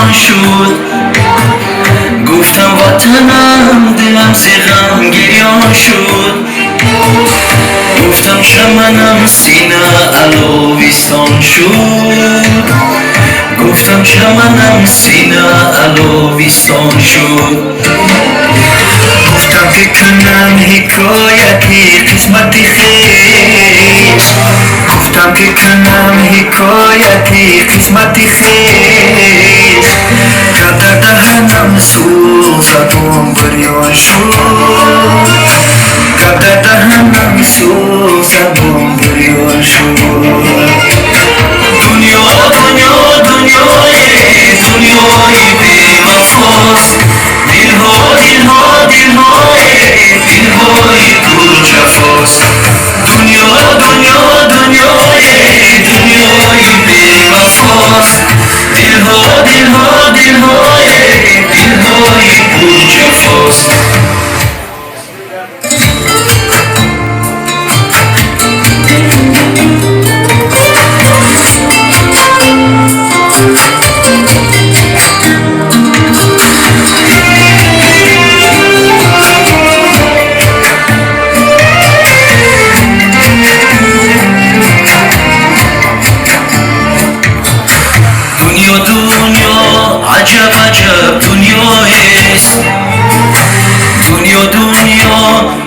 گریان شد. گفتم وطنم دلم ز غم گریان شد. گفتم چمنم سینه علاویستان شد. گفتم چمنم سینه علاویستان شد. گفتم که کنم حکایتی قسمت خویش. گفتم که کنم حکایتی قسمت خویش. گپ در دهنم سوخت زبان بریان شد. گپ در دهنم سوخت زبان بریان شد. دنیا دنیا دنیای دنیای بی‌وفاست. دلها دلها دلهای دلهای پرجفاست. دنیا دنیا دنیای دنیای بی‌وفاست. دلها دلها دلهای دلهای پرجفاست. دنیا دنیا عجب عجب دنیایست. دنیا دنیا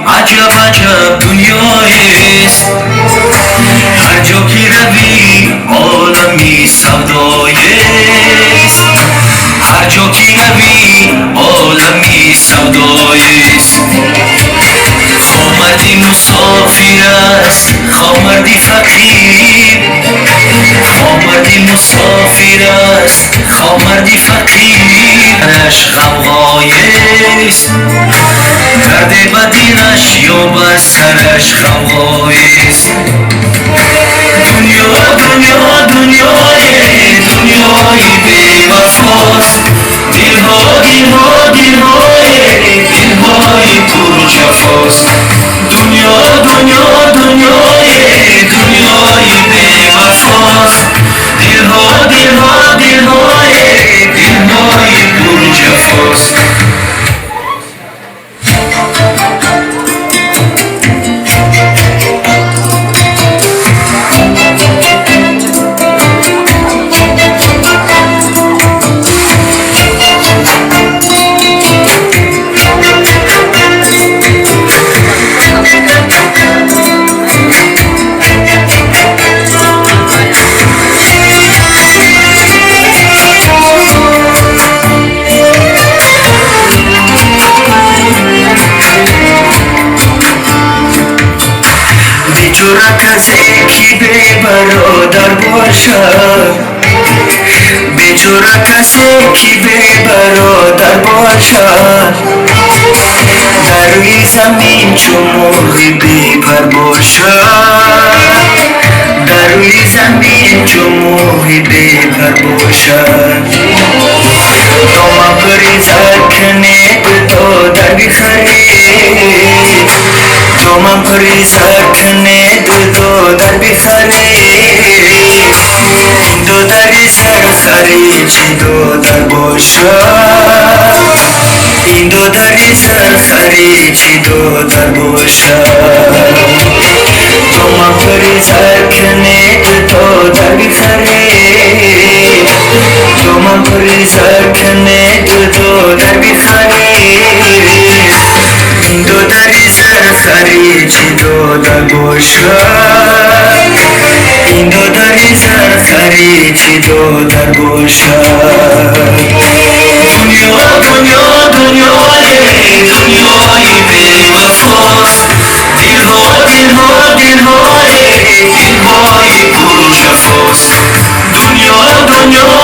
عجب عجب دنیایست. هر جا که روی عالمی سودایست. هر جا که روی عالمی سودایست. خواه مردی مسافر است، خواه مردی فقیر. خواه مردی مسافر است، خواه مردی فقیر. سرش غوغایست، درد به دلش یا بر سرش غوغایست. دنیا دنیا دنیای دنیای بی‌وفاست. دلها دلها دلهای دلهای پرجفاست. دنیا دنیا دنیای دنیای بی‌وفاست. دلها دلها دلهای دلهای پرجفاست. بیچاره کسی که بی برادر باشد. بیچاره کسی که بی برادر باشد. در روی زمین چو مرغ بی پر باشد. در روی زمین چو مرغ بی پر باشد. دامن پری زر کنه دو در بخری. دامن پری زر کنه دو در بخری. این دو دری زر خری چی دو در باشد. این دو دری زر خری چی دو در باشد. دامن پری زر کنه دو در بخری. دامن پری زر کنه دو در بخری. این دو دری زر خری چی دو در باشد. این دو دری زر خری چی دو در باشد. دنیا دنیا دنیای دنیای بی‌وفاست. دلها دلها دلهای دلهای پرجفاست. دنیا دنیا